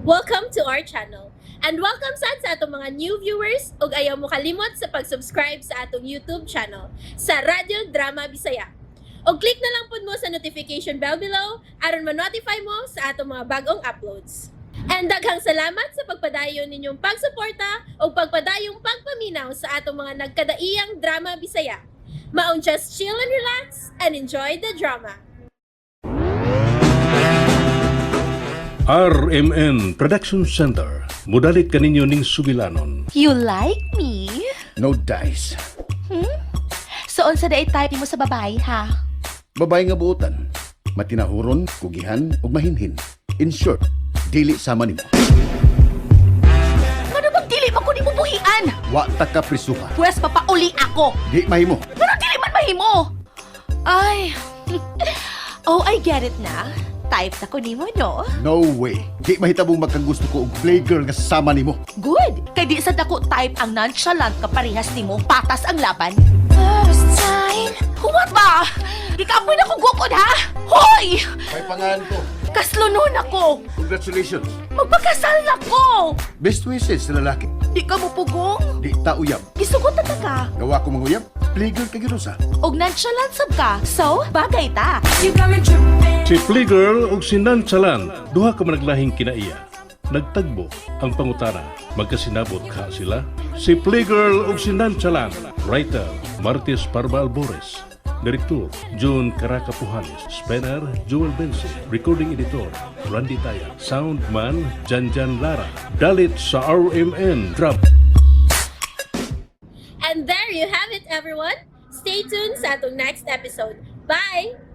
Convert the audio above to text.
Welcome to our channel. And welcome sad sa atong mga new viewers ug ayaw mo kalimot sa pag-subscribe sa atong YouTube channel sa Radyo Drama Bisaya. Og click na lang pud mo sa notification bell below aron ma-notify mo sa atong mga bagong uploads. And daghang salamat sa pagpadayon ninyong pagsuporta ug pagpadayong pagpaminaw sa atong mga nagkadaiyang drama Bisaya. Maong just chill and relax and enjoy the drama. RMN Production Center. Mudalit kaninyo ning sugilanon. You like me? No dice. So, unsa diay type mo sa babae, ha? Babae nga buotan. Matinahuron, kugihan, ug mahinhin. In short, dili sama nimo. Ngano bang dili man ko nimo buhian? Wa ta ka prisuha. Pwes papauli ako. Di mahimo. Pero dili man mahimo. Ay. Oh, I get it na. Type na ko nimo, no? No way. Di mahitabong magkagusto ko og playgirl nga sama nimo. Good. Kay di sa dako type ang nonchalant ka parehas nimo, patas ang laban. First time. Huwat ba? Di ka apoy na kong gukod, ha? Hoy! May pangalan ko. Kaslunon ako. Congratulations. Magpakasal na ko. Best wishes sa lalaki. Di ka mo pugong. Di ta uyab. Gisugot na ka. Gawa ko manguyab. Playgirl ka gyud usa. Og nonchalant sab ka. So, bagay ta. You got me tripping. Si Playgirl ug si Nonchalant, duha ka managlahing kinaiya. Nagtagbo ang pangutana. Magkasinabot ka sila. Si Playgirl ug si Nonchalant. Writer, Martis Parba Albores. Director, June Caraca Pujales. Spanner, Jewel Bensi. Recording Editor, Randy Taya. Soundman, Janjan Lara. Dalit sa RMN Drop. And there you have it, everyone. Stay tuned sa atong next episode. Bye!